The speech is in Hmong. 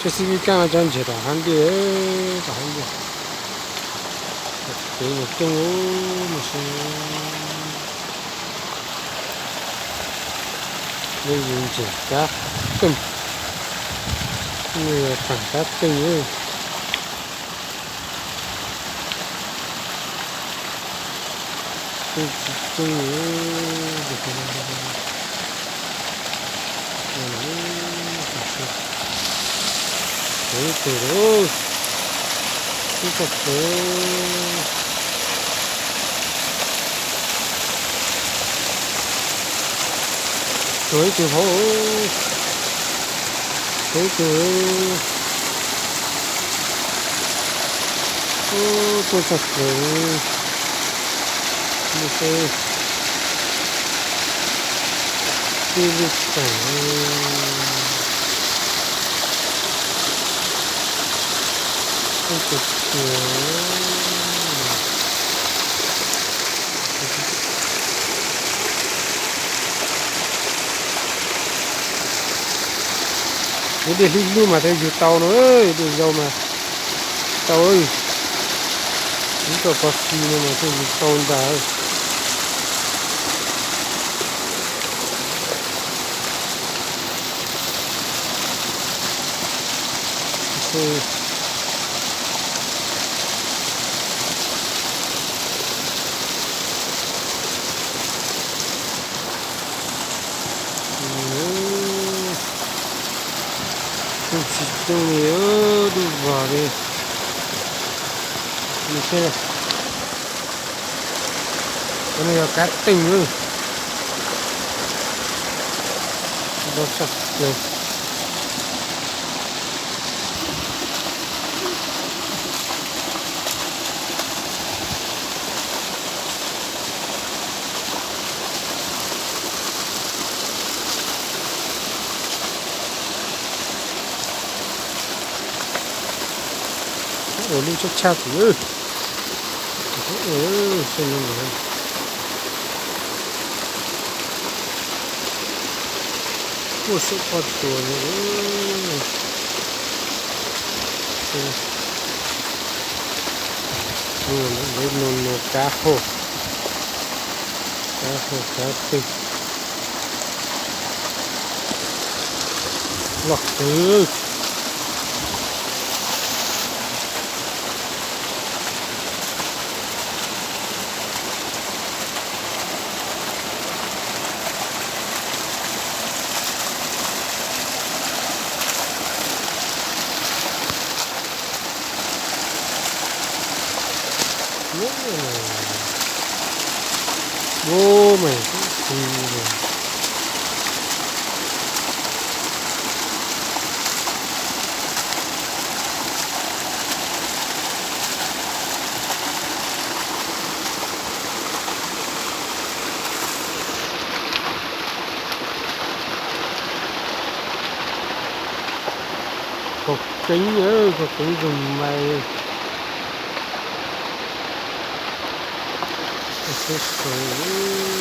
Xib fwb Kaab no tso ntseg tom hav ntiaj, tom hav ntiaj. Kev mus coob no xwb. Lub yus ntseg kab qeej, lub yus tag kab qeej. Tsis coob. Tus, ib tug, ib tug. Tuag ib tug hauv, tuag ib tug. Tuaj txog plaws, tib lub tag, tub tug tuag. Yus dej hlib hlub mas thiaj yug tau no, dej yau mas tau. Ib txoj pob si no mas thiaj yug tau ntag. Tsis coob li, dub vog li. Cov no yog kab teej. Ntau tshaj plaws. Ua lub tshab tshab tim. Ua saum pob tsuas li. Lawv no no kab hauv, kab hauv kab twg. Loj kawg. Ub, mas tib si. Kaus keeb, kaus keeb zoom mais. Seb sau.